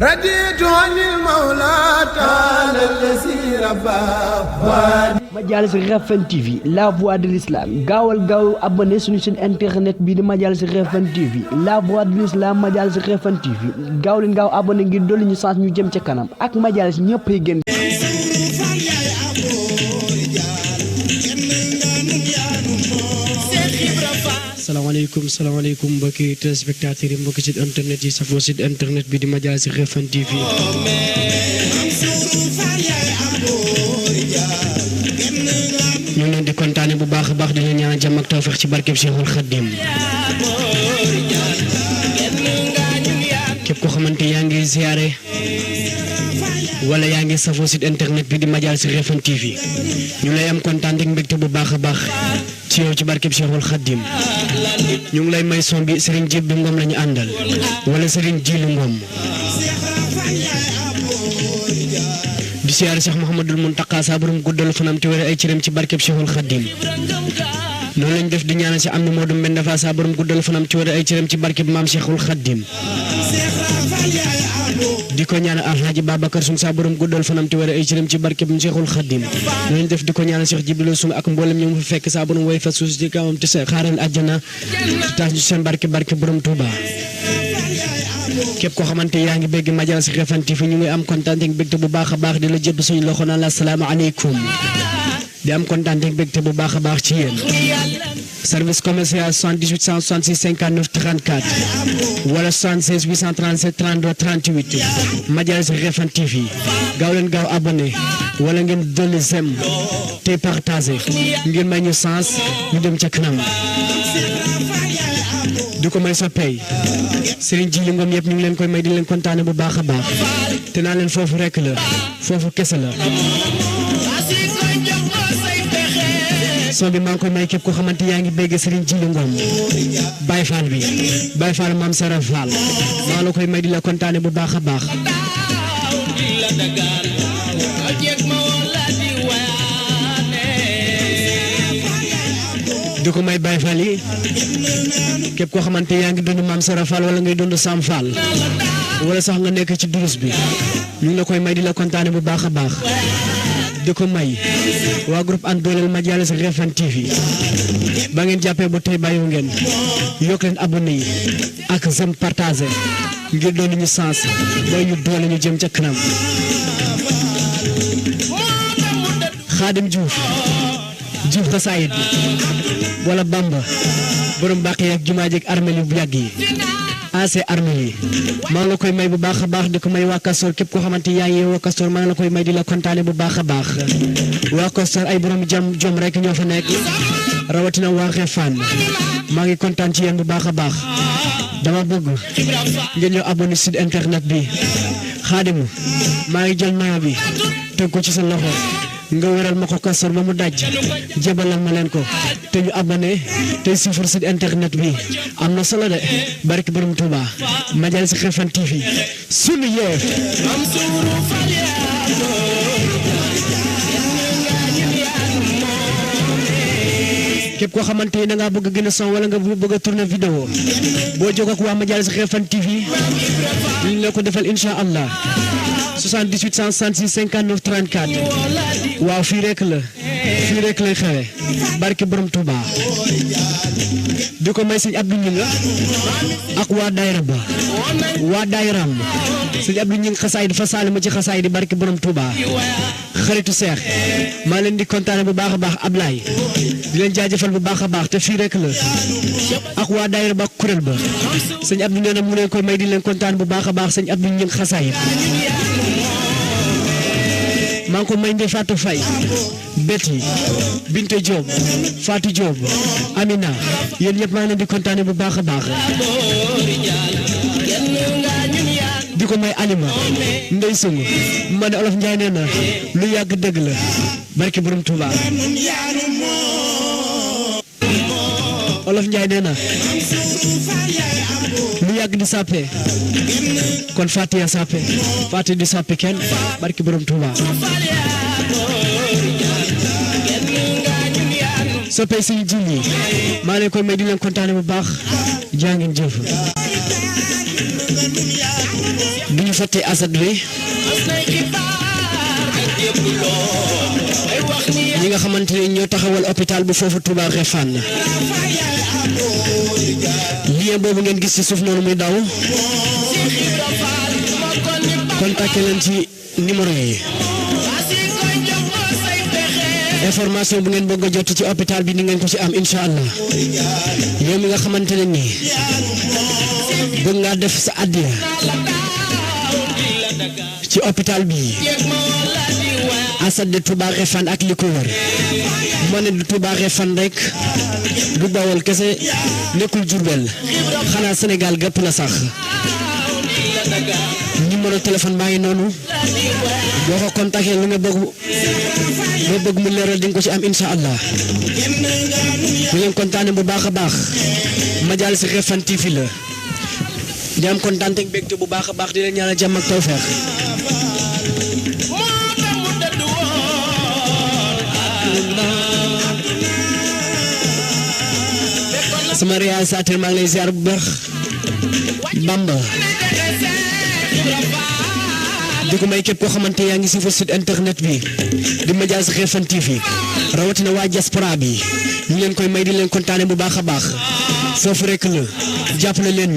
رضيت عن المولى تعالى الذي ربى Majalis Refane TV la voix de l'islam gaawal gaaw abonné suñu site internet bi di Majalis Refane TV la voix de l'islam Majalis Refane TV gaaw leen gaaw abonné ngir dolli ñu chance ñu jëm ca kanam ak Majalis ñëpp yi gën. salaamaaleykum mbokki téléspectateurs yi mbokki site internet yi safoo site internet bi di Majalis Refane TV. ñu ngi leen di kontaane bu baax a baax di leen ñaan jàmm ak tawfeex ci barkeb Cheikhul Khadim. képp koo xamante yaa ngi ziyaare wala yaa ngi safoo site internet bi di Majalis Refane TV ñu lay am kontaan ak mbégte bu baax a baax ci yow ci barkeb Cheikhul Khadim. ñu ngi lay may son bi Serigne Djib Ngom la ñu àndal wala Serigne Djili Ngom. di siyaare Cheikh Mouhamadul Mountakha sa borom guddal fanam te wér ay cëram ci barkeb Cheikhul Khadim. noonu lañ def di ñaanal si am na Modou Mbenda Fa sa borom guddal fanam te wér ay cëram ci barkeb maam Cheikhul Khadim. di ko ñaanal Alhaji Babacar Sung sa borom guddal fanam te wér ay cëram ci barkeb Cheikhul Khadim. noonu lañ def di ko ñaanal Cheikh Jibril Sung ak mboolem ñu fi fekk sa borom way fa suus di kawam te sa xaaral àjjana te tax ñu seen barke borom Touba. képp koo xamante yaa ngi bégg Majalis Refane TV ñu ngi am kontaan ak mbégte bu baax a baax di la jëb suñu loxo naan la asalaamaaleykum di am kontaan ak mbégte bu baax a baax ci yéen. service commercial 78 166 59 34 wala 76 837 32 38 Majalis Refane TV gaaw leen gaaw abonné wala ngeen dolli j'aime te partagé ngeen may ñu sens ñu dem ca kanam. di ko may soppey Serigne Djili Ngom yëpp ñu ngi leen koy may di leen kontaane bu baax a baax te naa leen foofu rekk la foofu kese la. son bi maa ngi koy may képp ko xamante yaa ngi bégg Serigne Djili Ngom Baye Fall bi Baye Fall Mame Sara Fall maa la koy may di la kontaane bu baax a baax. di ko may Baye Fall yi képp koo xamante yaa ngi dund Mame Sara Fall wala ngay dund Sam Fall wala sax nga nekk ci durus bi ñu ngi la koy may di la kontaane bu baax a baax. di ko may waa groupe ànd dooleel Majalis Refane TV ba ngeen jàppee ba tey bàyyiwu ngeen yokk leen abonné yi ak j'aime partagé ngir doon ñu sens mooy ñu doole ñu jëm ca kanam. Khadim Diouf xasaayid wala Bamba borom bàq yi ak jumaa ji ak armeel yu yàgg yi AC armeel yi maa ngi la koy may bu baax a baax di ko may waa Castor képp koo xamante yaa ngi woo Castor maa ngi la koy may di la kontaane bu baax a baax. waa Castor ay borom jom rek ñoo fa nekk rawatina waa Refane maa ngi kontaan ci yéen bu baax a baax. dama bëgg ngeen ñëw abonné site internet bi Xaadimu maa ngi jël mayo bi teg ko ci sa loxo nga wéral ma ko Castor ba mu daj jébalal ma leen ko te ñu abonné te suivre site internet bi am na solo de barke borom Touba Majalis Refane TV sunu yeef. képp koo xamante ni da ngaa bëgg a gën a son wala nga bëgg a tourner vidéo boo jóg ak waa Majalis Refane TV ñu ngi la ko defal incha allah 78 166 59 34 waaw fii rek la fii rek lay xewe barke borom Touba. di ko may sëñ Abdou Ñing ak waa daayira ba waa daayiraam sëñ Abdou Ñing xasaay dafa saali ma ci xasaay di barke borom Touba. xaritu Seex maa leen di kontaane bu baax a baax Ablaye di leen jaajëfal bu baax a baax te fii rek la ak waa daayira ba kuréel ba sëñ Abdou nee na mu leen koy may di leen kontaan bu baax a baax sëñ Abdou Ñing xasaay maa ngi ko may Ndeye Fatou Faye Betty Binte Diop Fatou Diop Amina yéen ñëpp maa ngi leen di kontaane bu baax a baax. di ko may Alima Ndeye Sung ma ne Olof Njaay nee na lu yàgg dëgg la barke borom Touba. Olof Njaay nee na lu yàgg di sàppe kon Fatiha sàppe Fatiha di sàppe kenn barke borom Touba. soppee suñu Djili maa leen koy may di leen kontaane bu baax jaa ngeen jëf. fàtte Asad bi ñi nga xamante ne ñoo taxawal hôpital bu foofu Touba Refane lien boobu ngeen gis ci suuf noonu muy daw contacté leen ci numéro yi information bu ngeen bëgg a jot ci hôpital bi ni ngeen ko ci am incha allah yow mi nga xamante ne nii bëgg ngaa def sa addiya ci hôpital bi Asad de Touba Refane ak li ko wër moo ne du Touba Refane rek du Bawol kese nekkul Diourbel xanaa Sénégal gépp la sax numéro téléphone baa ngi noonu boo ko contacté lu nga bëgg mu leeral di nga ko ci am incha allah bu ngeen kontaane bu baax a baax Majalis Refane TV la di am kontaan ak mbégte bu baax a baax di leen ñaanal jàmm ak tawfeex sama réalisateur maa ngi lay ziar bu baax Bamba di ko may képp koo xamante yaa ngi si fa site internet bi di Majalis Refane TV rawatina waa diaspora bi ñu leen koy may di leen kontaane bu baax a baax foofu rek la jàppale leen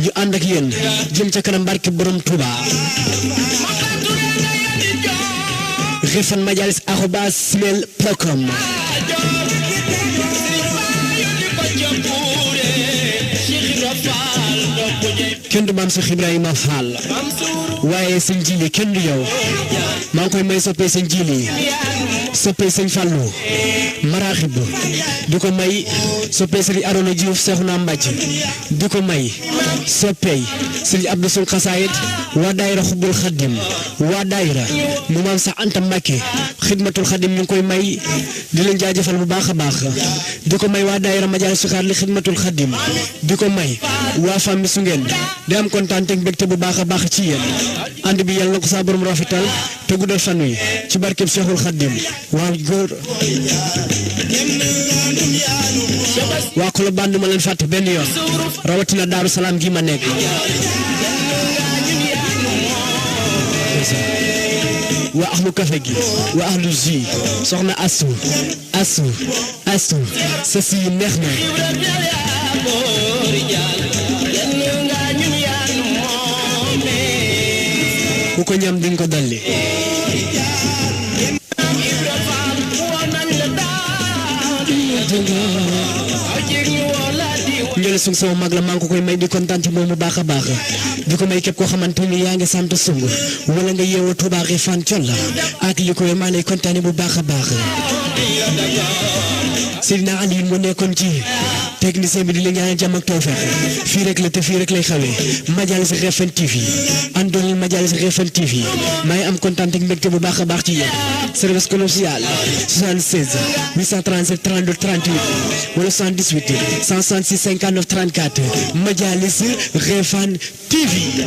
ñu ànd ak yéen jëm ca kanam barke borom Touba Refane Majalis @gmail.com kenn du maam Cheikh Ibrahima Fall waaye sëñ Jili kenn du yow maa ngi koy may soppee sëñ Jili soppee sëñ Fallou maraaxib di ko may soppee sëriñ Arona Diouf Seexuna Mbàcc di ko may soppee sëriñ Abdou Sow Xasaayid waa daayira Xubbul Xaddim waa daayira mu maam sax Anta Mbàkke xidmatul Xaddim ñu ngi koy may di leen jaajëfal bu baax a baax di ko may waa daayira Majalis Sukaar li xidmatul Xaddim di ko may waa famille su ngeen di am kontaan ak mbégte bu baax a baax ci yéen ànd bi yàlla na ko saa borom rafetal te guddal fan wi ci barkeb Cheikhul Khadim waa góor waa Colobane du ma leen fàtte benn yoon rawatina Daaru Salaam gi ma nekk waa ahlu café gi waa ahlu jus soxna asu sa si neex na ku ko ñam di nga ko dolli njële sung sama mag la maa ngi ko koy may di kontaan ci moom bu baax a baax di ko may képp koo xamante ni yaa ngi sant sung wala nga yeewoo Touba Refane Thiol ak li koy maa lay kontaane bu baax a baax Seydina Aliou mu nekkoon ci technicien bi di la ñaanal jàmm ak tawfeex fii rek la te fii rek lay xawee Majalis Refane TV àndoon Majalis Refane TV maa ngi am kontaan ak mbégte bu baax a baax ci yéen service commercial 76 837 32 38 wala 78 166 59 34 Majalis Refane TV.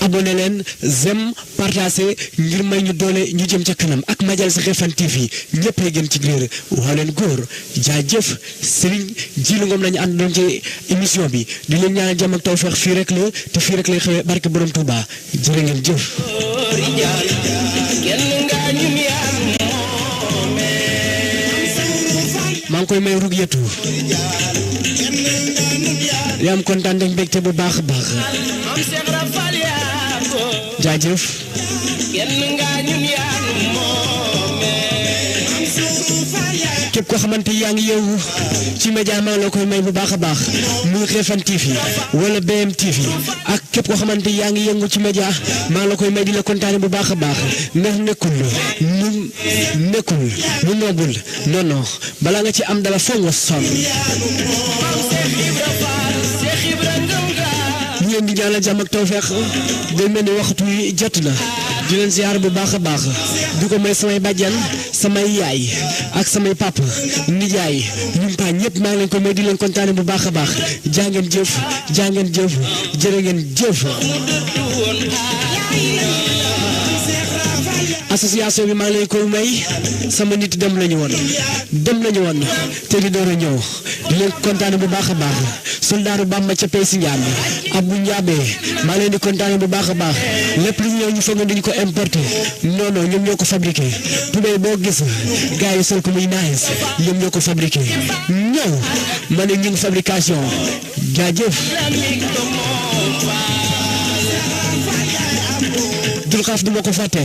abonné leen j'aime partagé ngir may ñu doole ñu jëm ca kanam ak Majalis Refane TV ñëpp a gën ci biir waa leen góor jaajëf Serigne Djily Ngom lañu àndoon ci émission bi di leen ñaanal jàmm ak tawfeex fii rek la te fii rek lay xewee barke borom Touba jërë ngeen jëf. maa ngi koy may rug yetu di am kontaan ak mbégte bu baax a baax. jaajëf képp koo xamante yaa ngi yow ci média maa la koy may bu baax a baax muy Refane TV wala BM TV ak képp koo xamante yaa ngi yëngu ci média maa la koy may di la kontaane bu baax a baax ndax nekkul lu noobul non balaa nga ci am dala foog nga sonn ñu leen di ñaanal jàmm ak tawfeex day mel ni waxtu yi jot na di leen ziar bu baax a baax di ko may samay bàjjan samay yaay ak samay papa nijaay ñun paa ñëpp maa ngi leen ko may di leen kontaane bu baax a baax jaa ngeen jëf jërë ngeen jëf association bi maa ngi leen koy may sama nit dem nañu woon te di door a ñëw di leen kontaane bu baax a baax soldaaru Bamba ca Pey si Njaan Abou Ndiabe maa leen di kontaane bu baax a baax lépp lu ñëw ñu foog dañu ko importer non non ñoom ñoo ko fabriqué tubéy boo gis gars yi sol ko muy nice ñoom ñoo ko fabriqué ñëw ma ne ñu ngi fabrication jaajëf dul xaaf du ma ko fàtte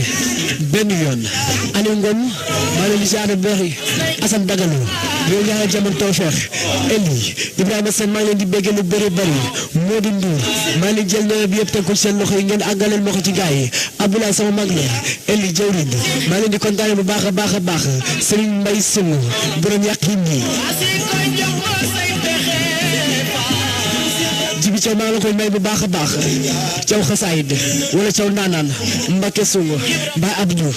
benn yoon ane ngom maa leen di ziare beexi Assane Dagalo yow ñaanal jamono tawfeex Eli Ibrahima Sène maa ngi leen di bégge lu bëri bëri Modou Ndour maa ngi leen jël nawet bi yëpp teg ko seen loxo yi ngeen àggaleel ma ko ci gars yi Abdoulaye sama mag la Eli jawrin maa ngi leen di kontaane bu baax a baax a baax Serigne Mbaye Sunu borom yàqin ñi Jibi Thiaw maa ngi la koy may bu baax a baax Thiaw xasaayid wala Thiaw naanaan Mbacke Sungu Baye Abdou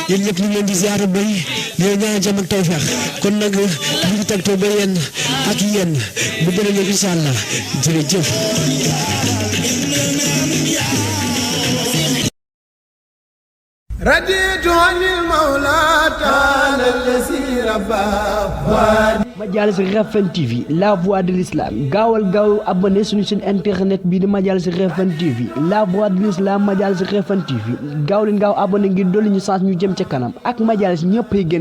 yéen ñëpp ñu ngi leen di ziar bay di leen ñaan jàmm ak tawfeex kon nag ñu ngi tagtoo ba yéen ak yéen bu beneen yoon incha allah jërëjëf. رضيت عن المولى تعالى الذي ربى Majalis Refane TV la voix de l'islam gaawal gaaw abonné suñu seen internet bi di Majalis Refane TV la voix de l'islam Majalis Refane TV gaaw leen gaaw abonné ngir dolli ñu chance ñu jëm ca kanam ak Majalis ñëpp ay gën